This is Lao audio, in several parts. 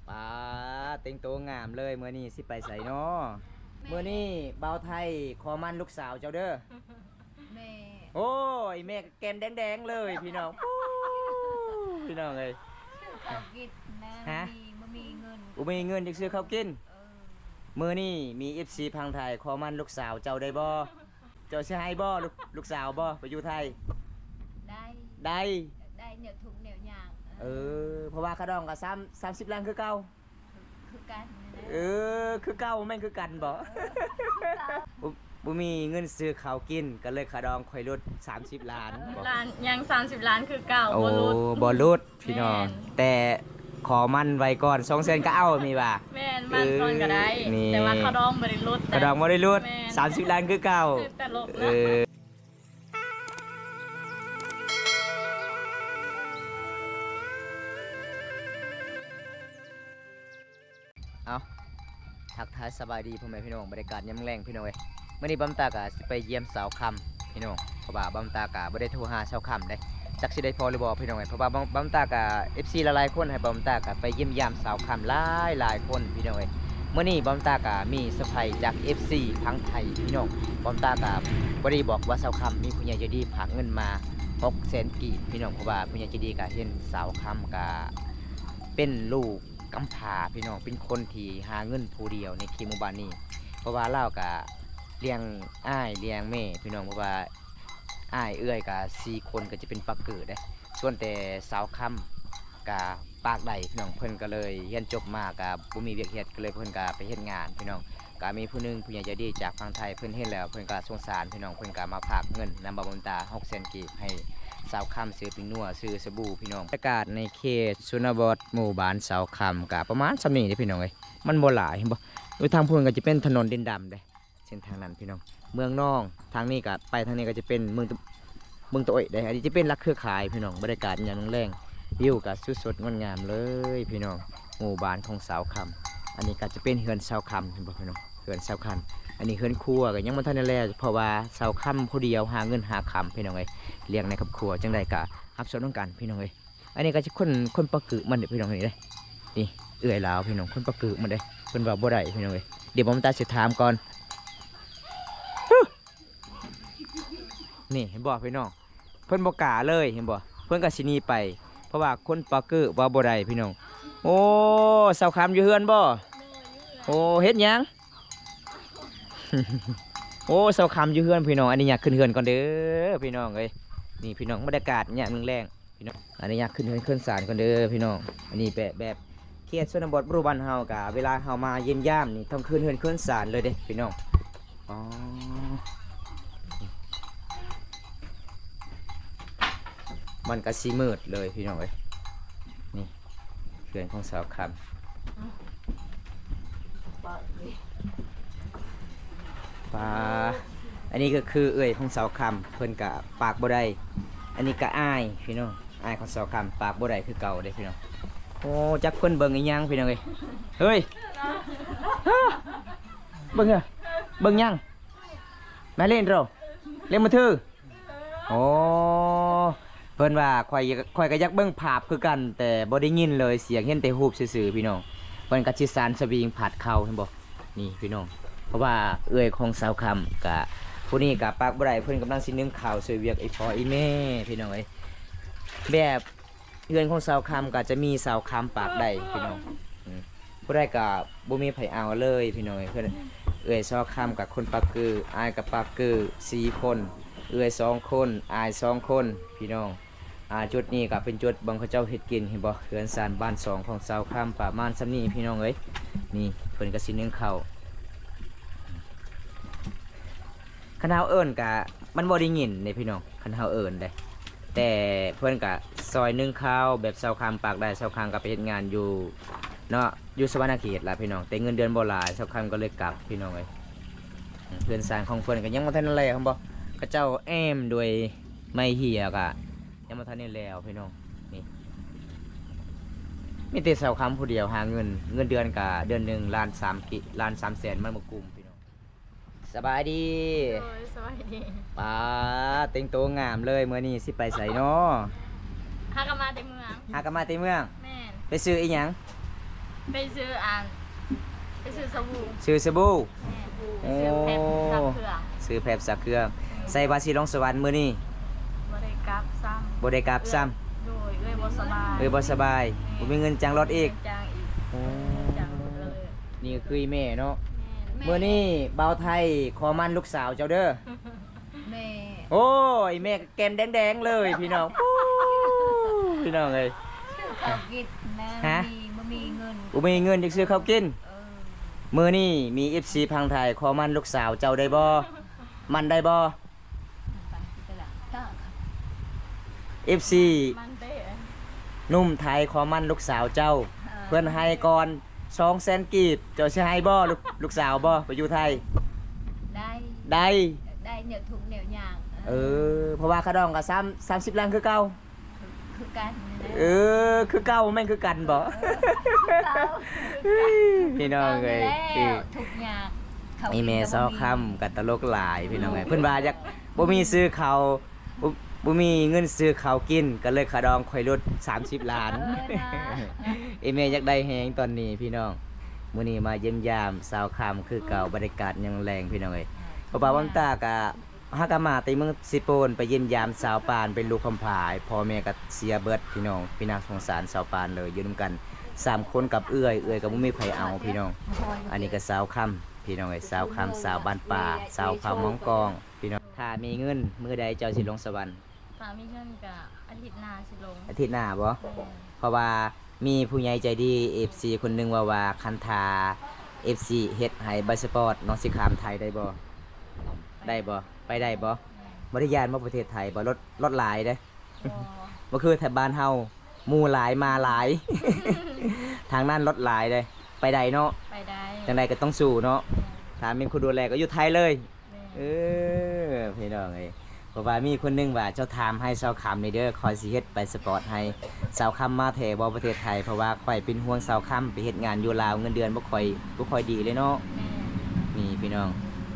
ປາ ແຕ່ງໂຕງາມເລີຍ. ມື້ນີ້ຊິໄປໃສນໍ? ແມ່ ມື້ນີ້ບ່າວໄທຂໍໝັ້ນລູກສາວເຈົ້າເດີ. ແມ່ ໂອ້ຍ ແມ່ກໍແກ້ມແດງໆເລີຍພີ່ນ້ອງ. ໂອ້ຍ ພີ່ນ້ອງເອີຍ ຊື້ເຂົ້າກິນນະ. ຮະ? ບໍ່ມີ ບໍ່ມີເງິນ ບໍ່ມີເງິນຈະຊື້ເຂົ້າກິນ. ເອີ ມື້ນີ້ມີເອັຟຊີຝັ່ງໄທຂໍໝັ້ນລູກສາວເຈົ້າໄດ້ບໍ່? ເຈົ້າຊິໃຫ້ບໍ່ ລູກ ລູກສາວບໍ່ ໄປຢູ່ໄທ? ໄດ້ ໄດ້ ຢາກໄດ້ແນວທຸກແນວຍາກ. ເອີ ເອີ ເພາະວ່າຄ່າດອງກໍສາມ ສາມສິບລ້ານຄືເກົ່າ. ຄືກັນນັ້ນແຫຼະ. ເອີ ຄືເກົ່າ ແມ່ນຄືກັນບໍ່? ເອີ ຄືເກົ່າ. ບໍ່ ບໍ່ມີເງິນຊື້ເຂົ້າກິນ ກໍເລີຍຄ່າດອງຂ້ອຍຫຼຸດສາມສິບລ້ານ. ລ້ານ ຍັງສາມສິບລ້ານຄືເກົ່າ. ໂອ້ ບໍ່ຫຼຸດ ບໍ່ຫຼຸດ. ພີ່ນ້ອງ ແມ່ນ ແຕ່ຂໍໝັ້ນໄວ້ກ່ອນ ສອງແສນກໍເອົາ ມີວ່າ ແມ່ນ ໝັ້ນກ່ອນກໍໄດ້. ເອີ ນີ້ ແຕ່ວ່າຄ່າດອງບໍ່ໄດ້ຫຼຸດ ຄ່າດອງບໍ່ໄດ້ຫຼຸດ. ແມ່ນ ສາມສິບລ້ານຄືເກົ່າ. ຕະຫຼົກເນາະ. ເອີ ເອົາ ທັກທາຍສະບາຍດີພໍ່ແມ່ພີ່ນ້ອງ ບັນຍາກາດຍາມແລງພີ່ນ້ອງເອີຍ. ມື້ນີ້ບ່າວຕາກະຊິໄປຢ້ຽມສາວຄຳພີ່ນ້ອງ ເພາະວ່າບ່າວຕາກະບໍ່ໄດ້ໂທຫາສາວຄຳເດ້ ຈັກຊິໄດ້ພໍຫຼືບໍ່ພີ່ນ້ອງເອີຍ. ເພາະວ່າບ່າວ ບ່າວຕາກະ ເອັຟຊີຫຼາຍໆຄົນໃຫ້ບ່າວຕາກະໄປຢ້ຽມຢາມສາວຄຳຫຼາຍໆຄົນພີ່ນ້ອງເອີຍ. ມື້ນີ້ບ່າວຕາກະມີເຊີໄພຈາກເອັຟຊີຝັ່ງໄທພີ່ນ້ອງ. ບ່າວຕາກະບໍ່ໄດ້ບອກວ່າສາວຄຳ ມີຜູ້ໃຫຍ່ໃຈດີຝາກເງິນມາຫົກແສນກີບພີ່ນ້ອງ ເພາະວ່າຜູ້ໃຫຍ່ໃຈດີກະເຫັນສາວຄຳກະເປັນລູກ ກຳພ້າພີ່ນ້ອງ ເປັນຄົນທີ່ຫາເງິນຜູ້ດຽວໃນເຂດໝູ່ບ້ານນີ້ ເພາະວ່າລາວກະລ້ຽງອ້າຍລ້ຽງແມ່ພີ່ນ້ອງ ເພາະວ່າອ້າຍເອື້ອຍກະສີ່ຄົນ ກະຈະເປັນປາກເກີດເດ້. ສ່ວນແຕ່ສາວຄຳກະປາກໄດ້ພີ່ນ້ອງ ເພິ່ນກະເລີຍຮຽນຈົບມາກະບໍ່ມີວຽກເຮັດ ກະເລີຍເພິ່ນກະໄປເຮັດງານພີ່ນ້ອງ. ກະມີຜູ້ໜຶ່ງ ຜູ້ໃຫຍ່ໃຈດີຈາກຝັ່ງໄທ ເພິ່ນເຫັນແລ້ວເພິ່ນກະສົງສານພີ່ນ້ອງ ເພິ່ນກະມາຝາກເງິນນຳບ່າວບຸນຕາຫົກແສນກີບ ໃຫ້ສາວຄຳຊື້ແປ້ງນົວ ຊື້ສະບູພີ່ນ້ອງ. ບັນຍາກາດໃນເຂດຊົນນະບົດ ໝູ່ບ້ານສາວຄຳກະປະມານສ່ຳນີ້ເດ້ພີ່ນ້ອງເອີຍ ມັນບໍ່ຫຼາຍ ເຫັນບໍ່? ຢູ່ທາງພຸ້ນກະຈະເປັນຖະໜົນດິນດຳເດ້ ເສັ້ນທາງນັ້ນພີ່ນ້ອງ ເມືອງນອງ. ທາງນີ້ກະ ໄປທາງນີ້ກະຈະເປັນເມືອງ ເມືອງຕະໂອ້ຍເດ້ ອັນນີ້ຈະເປັນຫຼັກເຄືອຂ່າຍພີ່ນ້ອງ. ບັນຍາກາດຍາມແລງໆ ວິວກະສຸດສົດງົດງາມເລີຍພີ່ນ້ອງ ໝູ່ບ້ານຂອງສາວຄຳ. ອັນນີ້ກະຈະເປັນເຮືອນສາວຄຳ ເຫັນບໍ່ພີ່ນ້ອງ ເຮືອນສາວຄຳ. ອັນນີ້ເຮືອນຄົວກະຍັງບໍ່ທັນໄດ້ແລ້ວ ເພາະວ່າສາວຄຳຜູ້ດຽວຫາເງິນຫາຄຳພີ່ນ້ອງເອີຍ ລ້ຽງໃນຄອບຄົວ ຈັ່ງໃດກະຮັບຊົມນຳກັນພີ່ນ້ອງເອີຍ. ອັນນີ້ກະຊິຄົນ ຄົນປາກເກີດມັນເດ້ພີ່ນ້ອງ ນີ້ເດ້ ນີ້ເອື້ອຍລາວພີ່ນ້ອງ ຄົນປາກເກີດມັນເດ້. ເພິ່ນວ່າບໍ່ໄດ້ພີ່ນ້ອງເອີຍ ດຽວບ່າວຕາຊິຖາມກ່ອນ. ນີ້ເຫັນບໍ່ພີ່ນ້ອງ ເພິ່ນບໍ່ກ້າເລີຍ ເຫັນບໍ່? ເພິ່ນກະຊິໜີໄປ ເພາະວ່າຄົນປາກເກີດວ່າບໍ່ໄດ້ພີ່ນ້ອງ. ໂອ້ ສາວຄຳຢູ່ເຮືອນບໍ່? ໂອ້ ເຮັດຫຍັງ? ໂອ້ ສາວຄຳຢູ່ເຮືອນພີ່ນ້ອງ. ອະນຸຍາດຂຶ້ນເຮືອນກ່ອນເດີພີ່ນ້ອງເອີຍ. ນີ້ພີ່ນ້ອງ ບັນຍາກາດຍາມແລງໆ ພີ່ນ້ອງ ອະນຸຍາດຂຶ້ນເຮືອນຂຶ້ນຊານກ່ອນເດີພີ່ນ້ອງ. ອັນນີ້ແບບ ແບບເຂດຊົນນະບົດ ບໍ່ຮູ້ບ້ານເຮົາກະ ເວລາເຮົາມາຢ້ຽມຢາມນີ້ ຕ້ອງຂຶ້ນເຮືອນຂຶ້ນຊານເລີຍເດ້ພີ່ນ້ອງ. ອໍ ມັນກະຊິມືດເລີຍພີ່ນ້ອງເອີຍ. ນີ້ເຮືອນຂອງສາວຄຳ. ປາ ອັນນີ້ກະຄືເອື້ອຍຂອງສາວຄຳ ເພິ່ນກະປາກບໍ່ໄດ້. ອັນນີ້ກະອ້າຍພີ່ນ້ອງ ອ້າຍຂອງສາວຄຳ ປາກບໍ່ໄດ້ຄືເກົ່າເດ້ພີ່ນ້ອງ. ໂອ້ ຈັກເພິ່ນເບິ່ງອີ່ຫຍັງພີ່ນ້ອງເອີຍ. ເຮີ້ຍ ເບິ່ງ ເບິ່ງຫຍັງ? ມາຫຼິ້ນໂຕ ຫຼິ້ນມືຖື. ໂອ້ ເພິ່ນວ່າ ຂ້ອຍ ຂ້ອຍກະຢາກເບິ່ງພາບຄືກັນ ແຕ່ບໍ່ໄດ້ຍິນເລີຍສຽງ ເຫັນແຕ່ຮູບຊື່ໆ ພີ່ນ້ອງ. ເພິ່ນກະຊິສານສະວິງພາດເຂົ້າ ເຫັນບໍ່? ນີ້ພີ່ນ້ອງ ເພາະວ່າເອື້ອຍຂອງສາວຄຳກະ ຜູ້ນີ້ກະປາກບໍ່ໄດ້ ເພິ່ນກຳລັງຊິໜຶ້ງເຂົ້າຊ່ວຍວຽກອີ່ພໍ່ອີ່ແມ່ ພີ່ນ້ອງເອີຍ. ແບບ ເຮືອນຂອງສາວຄຳກະຈະມີສາວຄຳປາກໄດ້ພີ່ນ້ອງ. ອືມ ຜູ້ໃດກະບໍ່ມີໃຜເອົາເລີຍພີ່ນ້ອງເອີຍ. ເອື້ອຍສາວຄຳກະຄົນປາກເກີ ອ້າຍກະປາກເກີ ສີ່ຄົນ ເອື້ອຍສອງຄົນ ອ້າຍສອງຄົນພີ່ນ້ອງ. ອ່າ ຈຸດນີ້ກະເປັນຈຸດບ່ອນເຂົາເຈົ້າເຮັດກິນ ເຫັນບໍ່? ເຮືອນຊານບ້ານຊ່ອງຂອງສາວຄຳປະມານສ່ຳນີ້ພີ່ນ້ອງເອີຍ. ນີ້ເພິ່ນກະຊິໜຶ້ງເຂົ້າ ຄັນເຮົາເອີ້ນກະມັນບໍ່ໄດ້ຍິນເດ້ພີ່ນ້ອງ ຄັນເຮົາເອີ້ນເດ້. ແຕ່ເພິ່ນກະຊ່ອຍໜຶ້ງເຂົ້າ ແບບສາວຄຳປາກໄດ້ ສາວຄຳກະໄປເຮັດງານຢູ່ເນາະ ຢູ່ສະຫວັນນະເຂດລະພີ່ນ້ອງ ແຕ່ເງິນເດືອນບໍ່ຫຼາຍ ສາວຄຳກະເລີຍກັບພີ່ນ້ອງເອີຍ. ເຮືອນຊານຂອງເພິ່ນກະຍັງບໍ່ທັນແລ້ວ ເຫັນບໍ່? ເຂົາເຈົ້າແອ້ມດ້ວຍໄມ້ເຫຍກະຍັງບໍ່ທັນໄດ້ແລ້ວພີ່ນ້ອງ. ນີ້ ມີແຕ່ສາວຄຳຜູ້ດຽວຫາເງິນ ເງິນເດືອນກະເດືອນໜຶ່ງລ້ານສາມກິ ລ້ານສາມແສນ ມັນບໍ່ກຸ້ມພີ່ນ້ອງ. ສະບາຍດີ. ໂດຍ ສະບາຍດີ. ປາ ແຕ່ງໂຕງາມເລີຍ ມື້ນີ້ຊິໄປໃສນໍ? ຫາກະມາແຕ່ເມືອງ. ຫາກະມາແຕ່ເມືອງ. ແມ່ນ. ໄປຊື້ອີ່ຫຍັງ? ໄປຊື້ອັນ ໄປຊື້ສະບູ. ຊື້ສະບູ. ແມ່ນ. ໂອ້ ຊື້ແພັບຊັກເຄື່ອງ. ຊື້ແພັບຊັກເຄື່ອງ. ອືມ. ໃສ່ວ່າຊິລົງສະຫວັນມື້ນີ້? ບໍ່ໄດ້ກັບຊ້ຳ. ບໍ່ໄດ້ກັບຊ້ຳ. ໂດຍ ເອື້ອຍບໍ່ສະບາຍ. ເອື້ອຍບໍ່ສະບາຍ. ແມ່ນ. ບໍ່ມີເງິນຈ້າງລົດອີກ. ບໍ່ມີເງິນຈ້າງອີກ. ໂອ້ ບໍ່ມີເງິນຈ້າງລົດເລີຍ. ນີ້ຄືອີແມ່ເນາະ. ແມ່ນ. ມື້ນີ້ບ່າວໄທຂໍໝັ້ນລູກສາວເຈົ້າເດີ. ແມ່. ໂອ້ຍ ແມ່ກໍແກ້ມແດງໆເລີຍພີ່ນ້ອງ. ໂອ້ ພີ່ນ້ອງເອີຍ ຊື້ເຂົ້າກິນນະ. ຮະ? ບໍ່ມີ ບໍ່ມີເງິນ. ບໍ່ມີເງິນຈະຊື້ເຂົ້າກິນ. ເອີ. ມື້ນີ້ມີເອັຟຊີຝັ່ງໄທຂໍໝັ້ນລູກສາວເຈົ້າໄດ້ບໍ່? ໝັ້ນໄດ້ບໍ່? ເອັຟຊີ ໝັ້ນເດ້. ໜຸ່ມໄທຂໍໝັ້ນລູກສາວເຈົ້າ. ເອີ. ເພິ່ນໃຫ້ກ່ອນ ສອງແສນກີບ ເຈົ້າຊິໃຫ້ບໍ່? ລູກ ລູກສາວບໍ່ ໄປຢູ່ໄທ? ໄດ້ ໄດ້ ໄດ້ແນວທຸກແນວຍາກ. ເອີ ເອີ ເພາະວ່າຄ່າດອງກໍສາມ ສາມສິບລ້ານຄືເກົ່າ. ຄື ຄືກັນນີ້ແຫຼະ. ເອີ ຄືເກົ່າ ແມ່ນຄືກັນບໍ່? ເອີ ຄືເກົ່າ ພີ່ນ້ອງເອີຍ. ຄືເກົ່ານີ້ແຫຼະ. ເອີ ທຸກຍາກ ເຂົ້າກິນກໍບໍ່ມີ. ອີແມ່ຊາວຄຳກໍຕະຫຼົກຫຼາຍ ພີ່ນ້ອງເອີຍ. ເພິ່ນວ່າຢາກ ບໍ່ມີຊື້ເຂົ້າ ບໍ່ ບໍ່ມີເງິນຊື້ເຂົ້າກິນ ກໍເລີຍຄ່າດອງຂ້ອຍຫຼຸດສາມສິບລ້ານ. ເອີນະ. ອີແມ່ຢາກໄດ້ແຮງຕອນນີ້ພີ່ນ້ອງ. ມື້ນີ້ມາຢ້ຽມຢາມສາວຄຳຄືເກົ່າ ອືມ ບັນຍາກາດຍາມແລງພີ່ນ້ອງເອີຍ. ເອີ ເພາະວ່າ ອືມ ວັນຕາກະ ຫາກະມາແຕ່ເມືອງເຊໂປນ ໄປຢ້ຽມຢາມສາວປານ ເປັນລູກຄຳຜາຍ ພໍ່ແມ່ກໍເສຍເບິດພີ່ນ້ອງ. ເປັນໜ້າສົງສານສາວປານເລີຍ ຢູ່ນຳກັນສາມຄົນກັບເອື້ອຍ ເອື້ອຍກໍບໍ່ມີໃຜເອົາພີ່ນ້ອງ. ອັນນີ້ກໍສາວຄຳ ພີ່ນ້ອງເອີຍ ສາວຄຳ ສາວບ້ານປ່າ ສາວເຜົ່າມອງກອງ ພີ່ນ້ອງ. ຖ້າມີເງິນ ມື້ໃດເຈົ້າຊິລົງສະຫວັນ? ຖ້າມີເງິນກະອາທິດໜ້າຊິລົງ. ອາທິດໜ້າບໍ່? ແມ່ນ. ເພາະວ່າມີຜູ້ໃຫຍ່ໃຈດີ ເອັຟຊີ ຄົນໜຶ່ງເວົ້າວ່າ ຄັນຖ້າ ເອັຟຊີ ເຮັດໃຫ້ບາສະປອດ ນ້ອງຊິຂ້າມໄທໄດ້ບໍ່? ໄດ້ບໍ່? ໄປໄດ້ບໍ່? ແມ່ນ. ບໍ່ໄດ້ຢ້ານບໍ່ປະເທດໄທບໍ່? ລົດ ລົດຫຼາຍເດ້. ບໍ່ ບໍ່ຄືແຖວບ້ານເຮົາ ໝູ່ຫຼາຍໝາຫຼາຍ ທາງນັ້ນລົດຫຼາຍເດ້. ໄປໄດ້ເນາະ? ໄປໄດ້. ຈັ່ງໃດກໍຕ້ອງສູ້ເນາະ. ແມ່ນ. ຖ້າແມ່ນຄົນດູແລກໍຢູ່ໄທເລີຍ. ແມ່ນ. ເອີ ພີ່ນ້ອງເອີຍ ເພາະວ່າມີຄົນໜຶ່ງວ່າ ເຈົ້າຖາມໃຫ້ຊາວຄຳນີ້ເດີ ຂ້ອຍຊິເຮັດບາສະປອດໃຫ້. ຊາວຄຳມາແທ້ບໍ່ປະເທດໄທ? ເພາະວ່າຂ້ອຍເປັນຫ່ວງຊາວຄຳ ໄປເຮັດງານຢູ່ລາວ ເງິນເດືອນບໍ່ຄ່ອຍ ບໍ່ຄ່ອຍດີເລີຍເນາະ. ແມ່ນ. ນີ້ພີ່ນ້ອງ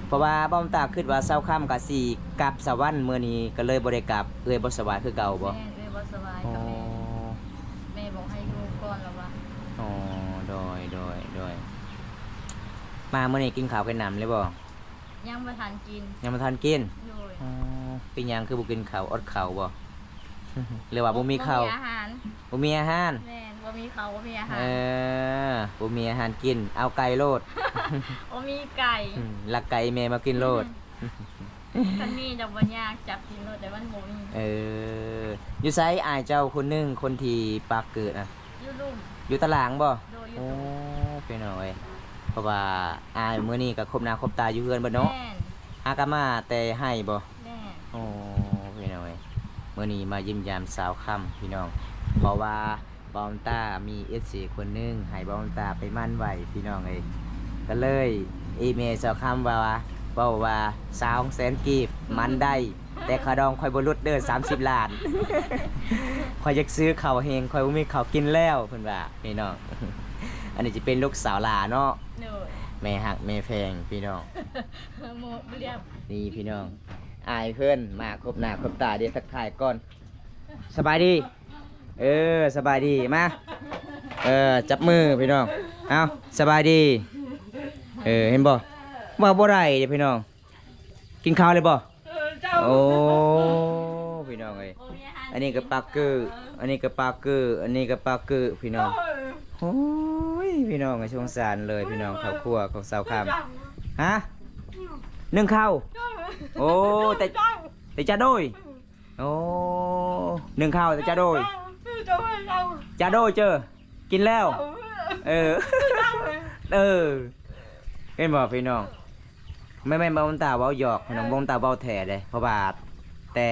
ເພາະວ່າບ່າວຕາຄິດວ່າຊາວຄຳກໍຊິກັບສະຫວັນມື້ນີ້ ກໍເລີຍບໍ່ໄດ້ກັບ. ເອື້ອຍບໍ່ສະບາຍຄືເກົ່າບໍ່? ແມ່ນ ເອື້ອຍບໍ່ສະບາຍກັບແມ່. ອໍ ແມ່ບອກໃຫ້ຢູ່ກ່ອນລະວ່າ. ອໍ ໂດຍ ໂດຍ ໂດຍ. ມາມື້ນີ້ກິນເຂົ້າກິນນ້ຳແລ້ວບໍ່? ຍັງບໍ່ທັນກິນ. ຍັງບໍ່ທັນກິນ? ໂດຍ. ອໍ ເປັນຫຍັງຄືບໍ່ກິນເຂົ້າ? ອົດເຂົ້າບໍ່? ຫຼືວ່າບໍ່ມີເຂົ້າ? ບໍ່ມີອາຫານ. ບໍ່ມີອາຫານ? ແມ່ນ ບໍ່ມີເຂົ້າ ບໍ່ມີອາຫານ. ເອີ ບໍ່ມີອາຫານກິນ ເອົາໄກ່ໂລດ. ບໍ່ມີໄກ່. ອືມ ລັກໄກ່ແມ່ມາກິນໂລດ. ຄັນມີຈະບໍ່ຍາກ ຈັບກິນໂລດ ແຕ່ມັນບໍ່ມີ. ເອີ ຢູ່ໃສອ້າຍເຈົ້າຄົນໜຶ່ງ ຄົນທີ່ປາກເກີດນະ? ຢູ່ລຸ່ມ. ຢູ່ຕະຫຼາງບໍ່? ໂດຍ ຢູ່. ໂອ້ ພີ່ນ້ອງເອີຍ ເພາະວ່າອ້າຍມື້ນີ້ກໍຄົບໜ້າຄົບຕາຢູ່ເຮືອນເບິດເນາະ. ແມ່ນ. ຫາກໍມາແຕ່ໄຮ່ບໍ່? ແມ່ນ. ໂອ້ ພີ່ນ້ອງເອີຍ ມື້ນີ້ມາຢ້ຽມຢາມສາວຄຳພີ່ນ້ອງ ເພາະວ່າບ່າວຕາມີເອັຟຊີຄົນໜຶ່ງໃຫ້ບ່າວຕາໄປໝັ້ນໄວ້ພີ່ນ້ອງເອີຍ ກໍເລີຍອີແມ່ສາວຄຳວ່າ ເວົ້າວ່າ ສອງແສນກີບໝັ້ນໄດ້ ແຕ່ຄ່າດອງຂ້ອຍບໍ່ຫຼຸດເດີ ສາມສິບລ້ານ. ຂ້ອຍຢາກຊື້ເຂົ້າແຮງ ຂ້ອຍບໍ່ມີເຂົ້າກິນແລ້ວ ເພິ່ນວ່າພີ່ນ້ອງ. ອັນນີ້ຈະເປັນລູກສາວຫຼ້າເນາະ. ໂດຍ. ແມ່ຮັກແມ່ແພງພີ່ນ້ອງ. ໂມະບໍ່ລຽບ. ນີ້ພີ່ນ້ອງ ອາຍເພິ່ນມາຄົບໜ້າຄົບຕາ ດຽວທັກທາຍກ່ອນ. ສະບາຍດີ. ເອີ ສະບາຍດີ. ມາ ເອີ ຈັບມືພີ່ນ້ອງ. ເອົາ ສະບາຍດີ. ເອີ ເຫັນບໍ່? ເວົ້າບໍ່ໄດ້ເດ້ພີ່ນ້ອງ. ກິນເຂົ້າແລ້ວບໍ່? ເອີ ເຈົ້າ. ໂອ້ ພີ່ນ້ອງເອີຍ ອັນນີ້ກໍປາກເກີ ອັນນີ້ກໍປາກເກີ ອັນນີ້ກໍປາກເກີພີ່ນ້ອງ. ໂອ້ຍ ພີ່ນ້ອງເອີຍ ສົງສານເລີຍພີ່ນ້ອງ ຄອບຄົວຂອງສາວຄຳ. ຮະ? ໜຶ້ງເຂົ້າ. ໂອ້ ແຕ່ ແຕ່ຈະໂດຍ. ໂອ້ ໜຶ້ງເຂົ້າ ແຕ່ຈະໂດຍ. ຈະໂດຍເຈີ ກິນແລ້ວ. ເອີ ເອີ ເຫັນບໍ່ພີ່ນ້ອງ? ແມ່ນໆ ບ່າວຕາເວົ້າຫຍອກພີ່ນ້ອງ ບ່າວຕາເວົ້າແທ້ເດ້ ເພາະວ່າແຕ່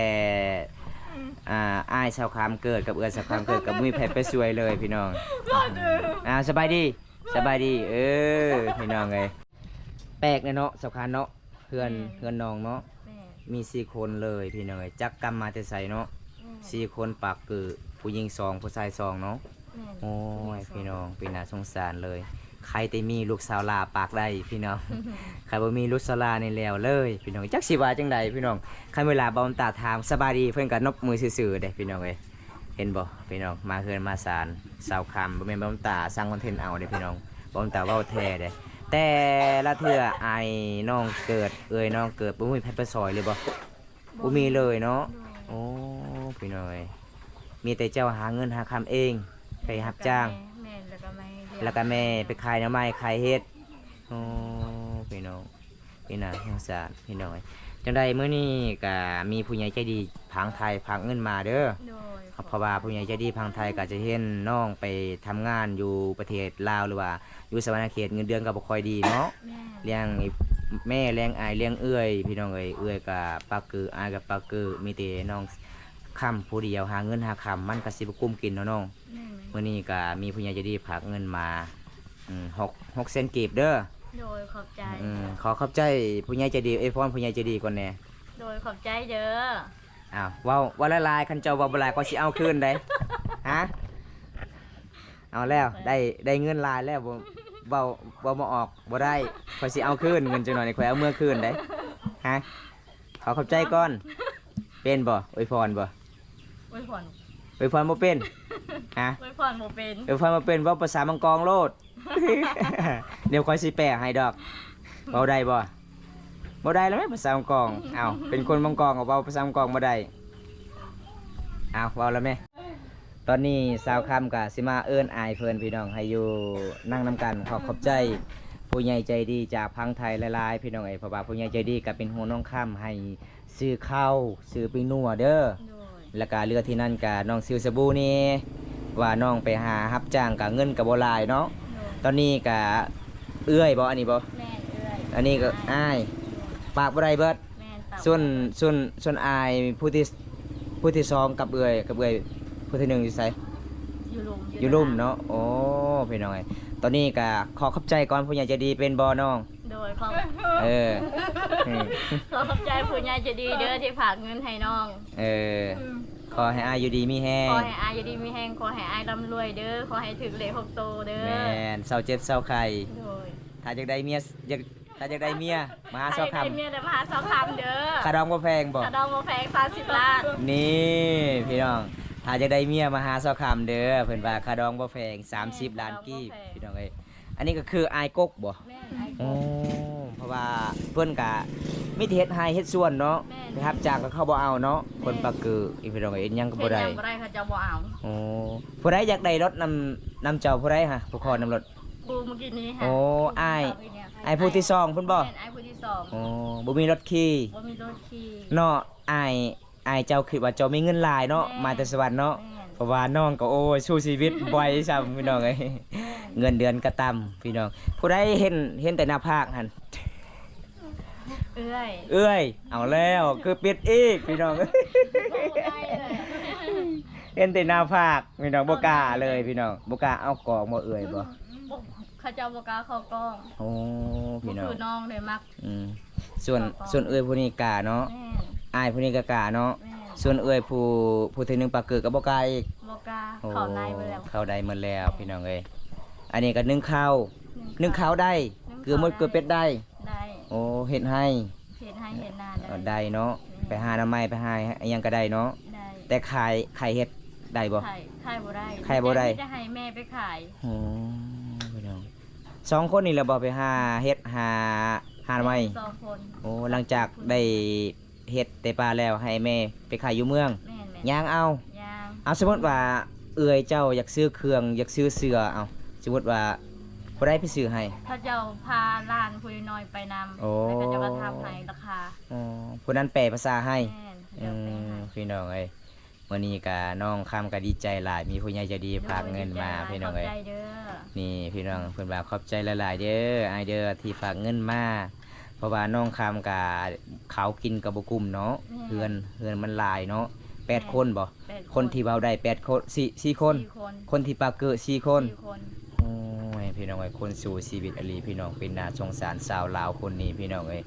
ອ່າ ອ້າຍສາວຄຳເກີດກັບເອື້ອຍສາວຄຳເກີດ ກໍບໍ່ມີໃຜໄປຊ່ວຍເລີຍພີ່ນ້ອງ. ອ່າ ສະບາຍດີ ສະບາຍດີ. ເອີ ພີ່ນ້ອງເອີຍ ແປກແດ່ເນາະ ສາວຄຳເນາະ. ເຮືອນ ແມ່ນ ເຮືອນນ້ອງເນາະ. ແມ່ນ. ມີສີ່ຄົນເລີຍພີ່ນ້ອງເອີຍ ຈັກກຳມາແຕ່ໃສເນາະ. ແມ່ນ. ສີ່ຄົນປາກກື ຜູ້ຍິງສອງ ຜູ້ຊາຍສອງເນາະ. ແມ່ນ. ໂອ້ຍ ຜູ້ຍິງສອງ ພີ່ນ້ອງ ເປັນໜ້າສົງສານເລີຍ. ໃຄແຕ່ມີລູກສາວຫຼ້າປາກໄດ້ພີ່ນ້ອງ ຄັນບໍ່ມີລູກສາວຫຼ້ານີ້ແລ້ວເລີຍພີ່ນ້ອງ ຈັກຊິວ່າຈັ່ງໃດພີ່ນ້ອງ. ຄັນເວລາບ່າວຕາຖາມສະບາຍດີ ເພິ່ນກໍນົບມືຊື່ໆເດ້ພີ່ນ້ອງເອີຍ. ເຫັນບໍ່ພີ່ນ້ອງ ມາເຮືອນມາຊານ ສາວຄຳ ບໍ່ແມ່ນບໍ່ຕາສ້າງຄອນເທັນເອົາເດ້ພີ່ນ້ອງ ບໍ່ຕາເວົ້າແທ້ເດ້. ແຕ່ລະເທື່ອອ້າຍນ້ອງເກີດ ເອື້ອຍນ້ອງເກີດ ບໍ່ມີໃຜໄປຊ່ອຍເລີຍບໍ່? ບໍ່ມີເລີຍເນາະ. ໂອ້ ພີ່ນ້ອງເອີຍ ມີແຕ່ເຈົ້າຫາເງິນຫາຄຳເອງ ໄປຮັບຈ້າງ ແມ່ນ ແລ້ວກໍແມ່ ແລ້ວກໍແມ່ໄປຂາຍໜໍ່ໄມ້ຂາຍເຫັດ. ໂອ້ ພີ່ນ້ອງ ເປັນໜ້າສົງສານພີ່ນ້ອງເອີຍ. ຈັ່ງໃດມື້ນີ້ກະມີຜູ້ໃຫຍ່ໃຈດີທາງໄທຝາກເງິນມາເດີ. ໂດຍ ເພາະວ່າຜູ້ໃຫຍ່ໃຈດີທາງໄທກະຈະເຫັນນ້ອງໄປທຳງານຢູ່ປະເທດລາວ ຫຼືວ່າຢູ່ສະຫວັນນະເຂດ ເງິນເດືອນກະບໍ່ຄ່ອຍດີເນາະ. ແມ່ນ ລ້ຽງແມ່ ລ້ຽງອ້າຍ ລ້ຽງເອື້ອຍ ພີ່ນ້ອງເອີຍ. ເອື້ອຍກະປາກກື ອ້າຍກະປາກກື ມີແຕ່ນ້ອງຄຳຜູ້ດຽວຫາເງິນຫາຄຳ ມັນກະຊິບໍ່ກຸ້ມກິນເນາະນ້ອງ. ແມ່ນ ມື້ນີ້ກະມີຜູ້ໃຫຍ່ໃຈດີຝາກເງິນມາ ອືມ ຫົກ ຫົກແສນກີບເດີ. ໂດຍ ຂອບໃຈ. ອືມ ຂໍຂອບໃຈຜູ້ໃຫຍ່ໃຈດີ ອວຍພອນຜູ້ໃຫຍ່ໃຈດີກ່ອນແດ່. ໂດຍ ຂອບໃຈເດີ. ອ້າວ ເວົ້າ ເວົ້າຫຼາຍໆ ຄັນເຈົ້າເວົ້າບໍ່ຫຼາຍ ຂ້ອຍຊິເອົາຄືນໃດ໋. ຮະ ເອົາແລ້ວ ໄດ້ ໄດ້ເງິນຫຼາຍແລ້ວ ບໍ່ ເວົ້າ ເວົ້າບໍ່ອອກ ບໍ່ໄດ້ ຂ້ອຍຊິເອົາຄືນ ເງິນຈັກໜ້ອຍນີ້ ຂ້ອຍເອົາເມືອຄືນໃດ໋. ຮະ ຂໍຂອບໃຈກ່ອນ. ເປັນບໍ່? ອວຍພອນບໍ່? ອວຍພອນ ອວຍພອນບໍ່ເປັນ? ຮະ? ອວຍພອນບໍ່ເປັນ ອວຍພອນບໍ່ເປັນ ເວົ້າພາສາມັງກອງໂລດ. ດຽວຂ້ອຍຊິແປໃຫ້ດອກ. ເວົ້າໄດ້ບໍ່? ບໍ່ໄດ້ແລ້ວແມະ ພາສາມັງກອງ. ເອົ້າ ເປັນຄົນມັງກອງກໍເວົ້າພາສາມັງກອງບໍ່ໄດ້. ເອົ້າ ເວົ້າແລ້ວແມະ. ຕອນນີ້ສາວຄຳກໍຊິມາເອີ້ນອ້າຍເພິ່ນ ພີ່ນ້ອງ ໃຫ້ຢູ່ນັ່ງນຳກັນ. ຂໍຂອບໃຈຜູ້ໃຫຍ່ໃຈດີຈາກຝັ່ງໄທຫຼາຍໆ ພີ່ນ້ອງເອີຍ ເພາະວ່າຜູ້ໃຫຍ່ໃຈດີກໍເປັນຫ່ວງນ້ອງຄຳ ໃຫ້ຊື້ເຂົ້າ ຊື້ປີ້ງນົວເດີ. ໂດຍ ແລ້ວກະເຫຼືອທີ່ນັ້ນກະນ້ອງຊື້ສະບູນີ້ ວ່ານ້ອງໄປຫາຮັບຈ້າງກະເງິນກະບໍ່ຫຼາຍເນາະ. ໂດຍ ຕອນນີ້ກະເອື້ອຍບໍ່ ອັນນີ້ບໍ່? ແມ່ນ ເອື້ອຍ ອັນນີ້ກໍອ້າຍ. ໂດຍ ປາກບໍ່ໄດ້ເບິດ. ແມ່ນ ປາກ ສ່ວນ ບໍ່ໄດ້ເບິດ. ສ່ວນ ສ່ວນອ້າຍຜູ້ທີ່ ຜູ້ທີ່ສອງກັບເອື້ອຍ ກັບເອື້ອຍຜູ້ທີ່ໜຶ່ງຢູ່ໃສ? ຢູ່ລຸ່ມ ຢູ່ລຸ່ມເນາະ. ໂອ້ ພີ່ນ້ອງເອີຍ ຕອນນີ້ກະຂໍຂອບໃຈກ່ອນ ຜູ້ໃຫຍ່ໃຈດີ ເປັນບໍ່ນ້ອງ? ໂດຍ ຂໍ ເອີ ຂໍຂອບໃຈຜູ້ໃຫຍ່ໃຈດີເດີ ທີ່ຝາກເງິນໃຫ້ນ້ອງ. ເອີ ອືມ ຂໍໃຫ້ອ້າຍຢູ່ດີມີແຮງ ຂໍໃຫ້ອ້າຍຢູ່ດີມີແຮງ ຂໍໃຫ້ອ້າຍລ່ຳລວຍເດີ ຂໍໃຫ້ຖືກເລກຫົກໂຕເດີ. ແມ່ນ ເຊົາເຈັບເຊົາໄຂ້. ໂດຍ ຖ້າຢາກໄດ້ເມຍ ຢາກ ຖ້າຢາກໄດ້ເມຍ ມາຫາຊອກຄຳ ຖ້າຢາກໄດ້ເມຍ ໄດ້ມາຫາຊອກຄຳເດີ. ຄ່າດອງບໍ່ແພງບໍ່? ຄ່າດອງບໍ່ແພງ ສາມສິບລ້ານ. ນີ້ພີ່ນ້ອງ ຖ້າຢາກໄດ້ເມຍມາຫາຊອກຄຳເດີ. ເພິ່ນວ່າຄ່າດອງບໍ່ແພງ ສາມສິບລ້ານກີບ ແມ່ນ ຄ່າດອງບໍ່ແພງ ພີ່ນ້ອງເອີຍ. ອັນນີ້ກໍຄືອ້າຍກົກບໍ່? ແມ່ນ ອ້າຍກົກ. ໂອ້ ເພາະວ່າເພິ່ນກະມີແຕ່ເຮັດໄຮ່ເຮັດສວນເນາະ. ແມ່ນ ໄປຮັບຈ້າງກໍເຂົາບໍ່ເອົາເນາະ. ແມ່ນ ຄົນປາກກື ອີ່ພີ່ນ້ອງເອີຍ ເຮັດຫຍັງກໍບໍ່ໄດ້ ເຮັດຫຍັງບໍ່ໄດ້ ເຂົາເຈົ້າບໍ່ເອົາ. ໂອ້ ຜູ້ໃດຢາກໄດ້ລົດນຳ ນຳເຈົ້າ ຜູ້ໃດຫະ ຜູ້ຂໍນຳລົດ? ຜູ້ມື້ກີ້ນີ້ຫະ. ໂອ້ ອ້າຍ ຜູ້ມື້ກີ້ນີ້ ອ້າຍຜູ້ທີສອງພຸ້ນບໍ່? ແມ່ນ ອ້າຍຜູ້ທີສອງ. ໂອ້ ບໍ່ມີລົດຂີ່ ບໍ່ມີລົດຂີ່ເນາະ. ອ້າຍ ອ້າຍເຈົ້າຄິດວ່າເຈົ້າມີເງິນຫຼາຍເນາະ. ແມ່ນ ມາແຕ່ສະຫວັນເນາະ. ແມ່ນ ເພາະວ່ານ້ອງກໍ ໂອ້ຍ ສູ້ຊີວິດບໍ່ໄຫວຊ້ຳ ພີ່ນ້ອງເອີຍ. ແມ່ນ ເງິນເດືອນກໍຕ່ຳ ພີ່ນ້ອງ. ຜູ້ໃດເຫັນ ເຫັນແຕ່ໜ້າຜາກຫັ້ນ? ເອື້ອຍ ເອື້ອຍ ເອົາແລ້ວ ຄືປິດອີກ ພີ່ນ້ອງ. ເຫັນແຕ່ໜ້າຜາກ ພີ່ນ້ອງ ບໍ່ກ້າເລີຍ ພີ່ນ້ອງ ບໍ່ກ້າເອົາກອງບໍ່ເອື້ອຍບໍ່? ບໍ່ ເຂົາເຈົ້າບໍ່ກ້າເຂົ້າກ້ອງ. ໂອ້ ພີ່ນ້ອງ ຄືນ້ອງເດ້ມັກ. ອືມ ສ່ວນ ເຂົ້າກ້ອງ ສ່ວນເອື້ອຍຜູ້ນີ້ກ້າເນາະ. ແມ່ນ ອ້າຍຜູ້ນີ້ກໍກ້າເນາະ. ແມ່ນ ສ່ວນເອື້ອຍຜູ້ ຜູ້ທີໜຶ່ງປາກກືກໍບໍ່ກ້າອີກ. ບໍ່ກ້າ. ໂອ້ ເຂົ້າໃນໝົດແລ້ວ ເຂົ້າໃນໝົດແລ້ວ ແມ່ນ ພີ່ນ້ອງເອີຍ. ອັນນີ້ກໍໜຶ້ງເຂົ້າ ໜຶ້ງເຂົ້າ ໜຶ້ງເຂົ້າໄດ້ ໜຶ້ງເຂົ້າ ເກືອໝົດ ໄດ້ ເກືອເປັດໄດ້. ໄດ້. ໂອ້ ເຮັດໄຮ່ ເຮັດໄຮ່ເຮັດນາໄດ້. ໄດ້ເນາະ. ແມ່ນ ໄປຫາໜໍ່ໄມ້ ໄປຫາອີ່ຫຍັງກໍໄດ້ເນາະ. ໄດ້. ແຕ່ຂາຍ ຂາຍເຫັດໄດ້ບໍ່? ຂາຍ ຂາຍບໍ່ໄດ້. ຂາຍບໍ່ໄດ້ ມີແຕ່ ມີແຕ່ໃຫ້ແມ່ໄປຂາຍ. ໂອ້ ພີ່ນ້ອງ ສອງຄົນນີ້ແຫຼະບໍ່ ໄປຫາເຫັດ ຫາ ຫາໜໍ່ໄມ້? ສອງຄົນ. ໂອ້ ຫຼັງຈາກໄດ້ເຫັດໄດ້ປາແລ້ວ ໃຫ້ແມ່ໄປຂາຍຢູ່ເມືອງ. ແມ່ນໆ ຍ່າງເອົາ. ຍ່າງ. ເອົາ ສົມມຸດວ່າເອື້ອຍເຈົ້າຢາກຊື້ເຄື່ອງ ຢາກຊື້ເສື້ອ ເອົາ ສົມມຸດວ່າຜູ້ໃດໄປຊື້ໃຫ້? ເຂົາເຈົ້າພາຫຼານຜູ້ນ້ອຍໄປນຳ. ໂອ້ ແລ້ວເຂົາເຈົ້າກໍຖາມໃຫ້ລາຄາ. ອໍ ຜູ້ນັ້ນແປພາສາໃຫ້. ແມ່ນ ເຂົາເຈົ້າແປໃຫ້. ອືມ ພີ່ນ້ອງເອີຍ ມື້ນີ້ກະນ້ອງຄຳກະດີໃຈຫຼາຍ ມີຜູ້ໃຫຍ່ໃຈດີ ໂດຍ ຝາກເງິນມາ ດີໃຈຫຼາຍ ພີ່ນ້ອງເອີຍ. ຂອບໃຈເດີ. ນີ້ພີ່ນ້ອງ ເພິ່ນວ່າຂອບໃຈຫຼາຍໆເດີ ອ້າຍເດີ ທີ່ຝາກເງິນມາ ເພາະວ່ານ້ອງຄຳກະເຂົ້າກິນກະບໍ່ກຸ້ມເນາະ. ແມ່ນ. ເຮືອນ ເຮືອນມັນຫຼາຍເນາະ. ແປດ ແມ່ນ ຄົນບໍ່? ແປດ ຄົນ ຄົນທີ່ເວົ້າໄດ້ແປດຄົນ ສີ່ ສີ່ຄົນ. ສີ່ຄົນ. ຄົນທີ່ປາກເກີ ສີ່ຄົນ. ສີ່ຄົນ. ໂອ້ຍ ພີ່ນ້ອງເອີຍ ຄົນສູ້ຊີວິດອີ່ຫຼີ ພີ່ນ້ອງ ເປັນໜ້າສົງສານຊາວລາວຄົນນີ້ ພີ່ນ້ອງເອີຍ.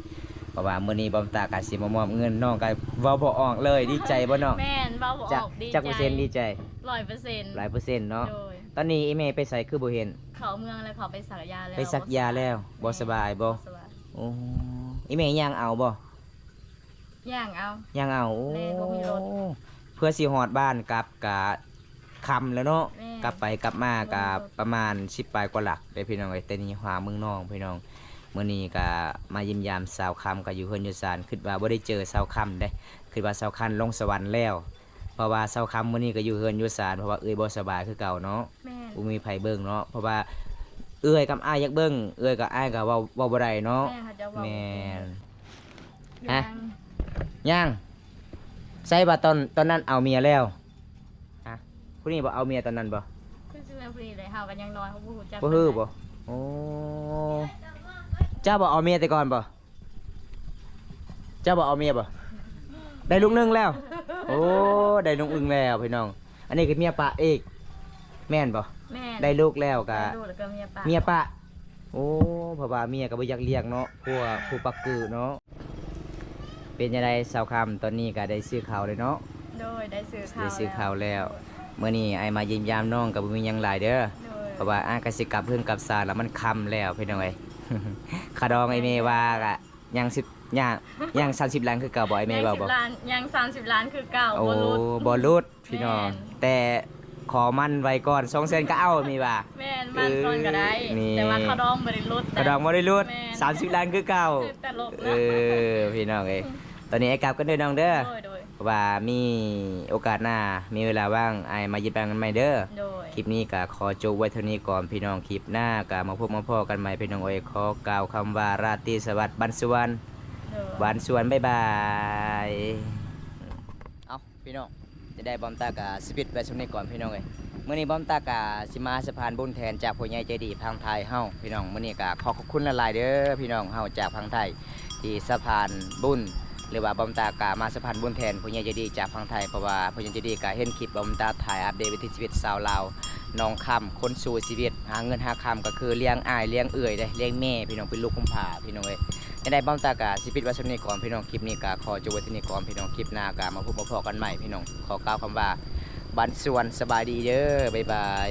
ເພາະວ່າມື້ນີ້ບອມຕາກະຊິມາມອບເງິນ ນ້ອງກະເວົ້າບໍ່ອອກເລີຍ. ດີໃຈບໍ່ນ້ອງ? ແມ່ນ ເວົ້າບໍ່ອອກ ດີໃຈ. ຈັກເປີເຊັນດີໃຈ? ຮ້ອຍເປີເຊັນ. ຮ້ອຍເປີເຊັນເນາະ. ໂດຍ. ຕອນນີ້ອີ່ແມ່ໄປໃສຄືບໍ່ເຫັນ? ເຂົ້າເມືອງແລ້ວ ເຂົາໄປສັກຢາແລ້ວ. ໄປສັກຢາແລ້ວ. ບໍ່ສະບາຍບໍ່? ບໍ່ສະບາຍ. ໂອ້ ອີ່ແມ່ຍ່າງເອົາບໍ່? ຍ່າງເອົາ. ຍ່າງເອົາ. ໂອ້ ແມ່ນ ບໍ່ມີລົດ. ເພື່ອຊິຮອດບ້ານກັບກະ ຄ່ຳແລ້ວເນາະ. ແມ່ນ. ກັບໄປກັບມາກໍປະມານສິບປາຍກວ່າຫຼັກເດ້ພີ່ນ້ອງເອີຍ, ແຕ່ນີ້ຫາເມືອງນອງພີ່ນ້ອງ. ມື້ນີ້ກໍມາຢ້ຽມຢາມສາວຄຳ ກໍຢູ່ເຮືອນຢູ່ຊານ, ຄິດວ່າບໍ່ໄດ້ເຈີສາວຄຳເດ້, ຄິດວ່າສາວຄຳລົງສະຫວັນແລ້ວ. ເພາະວ່າສາວຄຳມື້ນີ້ກໍຢູ່ເຮືອນຢູ່ຊານ ເພາະວ່າເອື້ອຍບໍ່ສະບາຍຄືເກົ່າເນາະ. ແມ່ນ. ບໍ່ມີໃຜເບິ່ງເນາະ, ເພາະວ່າເອື້ອຍກັບອ້າຍຢາກເບິ່ງ, ເອື້ອຍກັບອ້າຍກໍເວົ້າ ເວົ້າບໍ່ໄດ້ເນາະ. ແມ່ນ, ເຂົາເຈົ້າເວົ້າບໍ່ເກັ່ງ. ແມ່ນ. ຮະ? ຍັງ. ໃສ່ວ່າຕອນ ຕອນນັ້ນເອົາເມຍແລ້ວ. ຮະ? ຜູ້ນີ້ບໍ່ເອົາເມຍຕອນນັ້ນບໍ່? ຄືຊິແມ່ນຜູ້ນີ້ແຫຼະ, ເຮົາກໍຍັງນ້ອຍ ເຮົາບໍ່ຮູ້ຈັກ. ບໍ່ຮູ້ບໍ່? ໂອ້ ເຈົ້າບໍ່ເອົາເມຍແຕ່ກ່ອນບໍ່? ເຈົ້າບໍ່ເອົາເມຍບໍ່? ໄດ້ລູກໜຶ່ງແລ້ວ. ໂອ້ ໄດ້ລູກໜຶ່ງແລ້ວພີ່ນ້ອງ. ອັນນີ້ກໍເມຍປະອີກ ແມ່ນບໍ່? ແມ່ນ. ໄດ້ລູກແລ້ວກໍ ໄດ້ລູກແລ້ວກໍເມຍປະ. ເມຍປະ. ໂອ້ ເພາະວ່າເມຍກໍບໍ່ຢາກລ້ຽງເນາະ ຜົວຜູ້ປັກກືເນາະ. ເປັນຈັ່ງໃດສາວຄຳ ຕອນນີ້ກໍໄດ້ຊື້ເຂົ້າແລ້ວເນາະ? ໂດຍ ໄດ້ຊື້ເຂົ້າ ໄດ້ຊື້ເຂົ້າແລ້ວ. ມື້ນີ້ອ້າຍມາຢ້ຽມຢາມນ້ອງກໍບໍ່ມີຫຍັງຫຼາຍເດີ. ໂດຍ. ເພາະວ່າອ້າຍກໍຊິກັບເຮືອນກັບຊານແລ້ວ ມັນຄ່ຳແລ້ວພີ່ນ້ອງເອີຍ. ຄ່າດອງອ້າຍແມ່ວ່າກະຍັງສິບ ຍັງ ຍັງສາມສິບລ້ານຄືເກົ່າບໍ່? ອ້າຍແມ່ເວົ້າບໍ່? ຍັງສິບລ້ານ ຍັງສາມສິບລ້ານຄືເກົ່າ. ໂອ້ ບໍ່ຫຼຸດ ບໍ່ຫຼຸດ. ພີ່ນ້ອງ. ແມ່ນ. ແຕ່ຂໍໝັ້ນໄວ້ກ່ອນ ສອງແສນກໍເອົາ ມີວ່າ. ແມ່ນ ໝັ້ນກ່ອນກໍໄດ້. ເອີ ນີ້ ແຕ່ວ່າຄ່າດອງບໍ່ໄດ້ຫຼຸດ. ຄ່າດອງບໍ່ໄດ້ຫຼຸດ. ແມ່ນ. ສາມສິບລ້ານຄືເກົ່າ. ຕະຫຼົກເນາະ. ເອີ ພີ່ນ້ອງເອີຍ ຕອນນີ້ອ້າຍກັບກ່ອນເດີນ້ອງເດີ. ໂດຍ ໂດຍ. ວ່າມີໂອກາດໜ້າ ມີເວລາວ່າງ ອ້າຍມາຢ້ຽມຢາມກັນໃໝ່ເດີ. ໂດຍ. ຄລິບນີ້ກໍຂໍຈົບໄວ້ເທົ່ານີ້ກ່ອນພີ່ນ້ອງ. ຄລິບໜ້າກໍມາພົບມາພໍ້ກັນໃໝ່ພີ່ນ້ອງເອີຍ. ຂໍກ່າວຄຳວ່າລາຕີສະຫວັດ ບັນສວນ. ໂດຍ. ບັນສວນ ບາຍບາຍ. ເອົາ ພີ່ນ້ອງ ຈະໄດ້ ບ່າວຕາກະຊິປິດໄວ້ຊ່ຳນີ້ກ່ອນພີ່ນ້ອງເອີຍ. ມື້ນີ້ບ່າວຕາກະຊິມາສະພານບຸນແທນຈາກຜູ້ໃຫຍ່ໃຈດີຝັ່ງໄທເຮົາພີ່ນ້ອງ. ມື້ນີ້ກະຂໍຂອບຄຸນຫຼາຍໆເດີພີ່ນ້ອງເຮົາຈາກຝັ່ງໄທ ທີ່ສະພານບຸນ ຫຼືວ່າບ່າວຕາກະມາສະພານບຸນແທນຜູ້ໃຫຍ່ໃຈດີຈາກຝັ່ງໄທ. ເພາະວ່າຜູ້ໃຫຍ່ໃຈດີກະເຫັນຄລິບບ່າວຕາຖ່າຍອັບເດດວັນທີສິບເອັດ ຊາວລາວໜອງຄຳ ຄົນສູ້ຊີວິດ ຫາເງິນຫາຄຳ ກໍຄືລ້ຽງອ້າຍລ້ຽງເອື້ອຍເດ້ ລ້ຽງແມ່ພີ່ນ້ອງ ເປັນລູກກຸມພາພີ່ນ້ອງເອີຍ. ຈັ່ງໃດບ່າວຕາກະຊິປິດໄວ້ຊ່ຳນີ້ກ່ອນພີ່ນ້ອງ. ຄລິບນີ້ກະຂໍຈົບໄວ້ເທົ່ານີ້ກ່ອນພີ່ນ້ອງ. ຄລິບໜ້າກະມາພົບມາພໍ້ກັນໃໝ່ພີ່ນ້ອງ. ຂໍກ່າວຄຳວ່າ ບັນສວນ ສະບາຍດີເດີ ບາຍບາຍ.